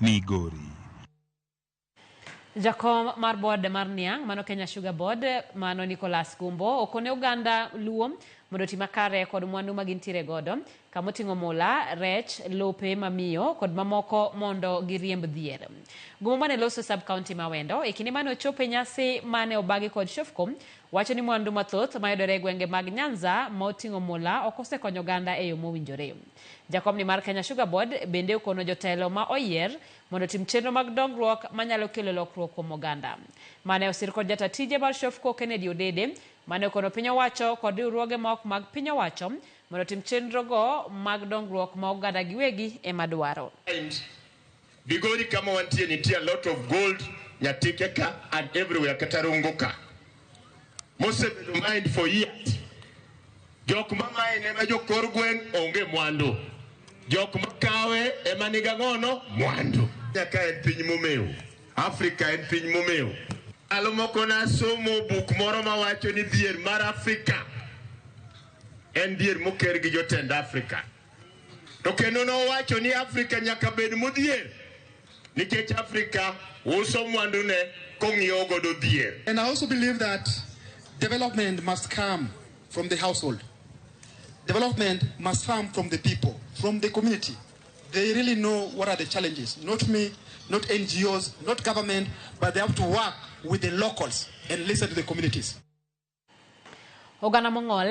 Migori. Jakom mar board mar niang' mano Kenya Sugar Board mano Nicholas Gumbo okone oganda Luo mondo oti makare kod mwandu ma gintiere godo kamoting'o mula, rech, lope mamiyo kod mamoko mondo giriemb dhier. Gumbo mane loso sub county ma Wendo e kinde mane ochopo e nyasi mane obagi kod Shofco wacho ni mwandu mathoth mayudore e gwenge mag Nyanza ma oting'o mula ok osekonyo oganda e yo mowinjore. Jakomni mar Kenya Sugar Board bende okono jotelo ma oyier mondo otim chenro mag dongruok manyalo kelo lokruok kuom oganda. Mane osir kod jata tije mar Shofco Kennedy Odede mane okono piny owacho kod riwruoge ma ok mag piny owacho mondo otim chenro go mag dongruok ma oganda giwegi ema dwaro. Migori kama wantie nitie a lot of gold Nyatike ka and everywhere kata Rongo ka. Mosebedo mined for years. Jok ma mine ema jokor gweng' onge mwandu. Jok makawe ema niga ng'ono mwandu. Ka en piny momew. Afrika en piny momew. Ndalo moko nasomo buk moro mawacho ni dhier mar Afrika en dhier moker gi jotend Afrika. To kendo nowacho ni Afrika nyaka bed modhier nikech Afrika uso mwandune kong'iewo godo dhier. And I also believe that development must come from the household. Development must come from the people, from the community. They really know what are the challenges. Not me, not NGOs, not government, but they have to work with the locals and listen to the communities. Oganda mong'ol.